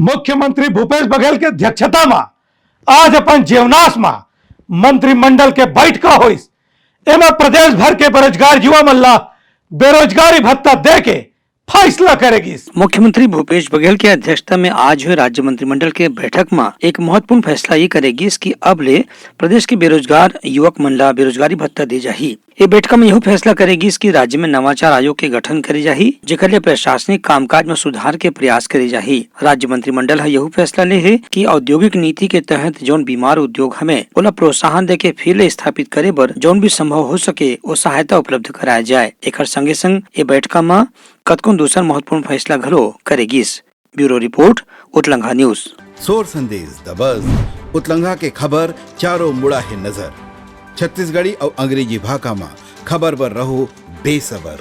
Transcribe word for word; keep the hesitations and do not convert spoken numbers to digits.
मुख्यमंत्री भूपेश बघेल के अध्यक्षता म आज अपन जेवनास म मंत्रिमंडल के बैठका होइस। एमा प्रदेश भर के बेरोजगार युवा मन ला बेरोजगारी भत्ता दे के फैसला करे गिस। मुख्यमंत्री भूपेश बघेल के अध्यक्षता में आज हुए राज्य मंत्रिमंडल के बैठक म एक महत्वपूर्ण फैसला ये करे गिस कि अब ले प्रदेश के बेरोजगार युवक मन ला बेरोजगारी भत्ता दे जाही। ए बैठका में यहू फैसला करे गिस कि राज्य में नवाचार आयोग के गठन करे जाही, जेकर ले प्रशासनिक कामकाज में सुधार के प्रयास करे जाही। राज्य मंत्रिमंडल ह यहू फैसला ले हे कि औद्योगिक नीति के तहत जौन बीमार उद्योग हवे, ओला प्रोत्साहन देके फिर ले स्थापित करे बर जौन भी संभव हो सके, ओ सहायता उपलब्ध कराया जाए। एकर संगे संग ए बैठका म कतकोन दूसर महत्वपूर्ण फैसला घलो करे गिस। Bureau report, Utlangha news. सोर संदेश दबस, उतलंघा के खबर चारों मुड़ा हे नजर। छत्तीसगढ़ी अउ अंग्रेजी भाखा म खबर बर रहो बेसबर।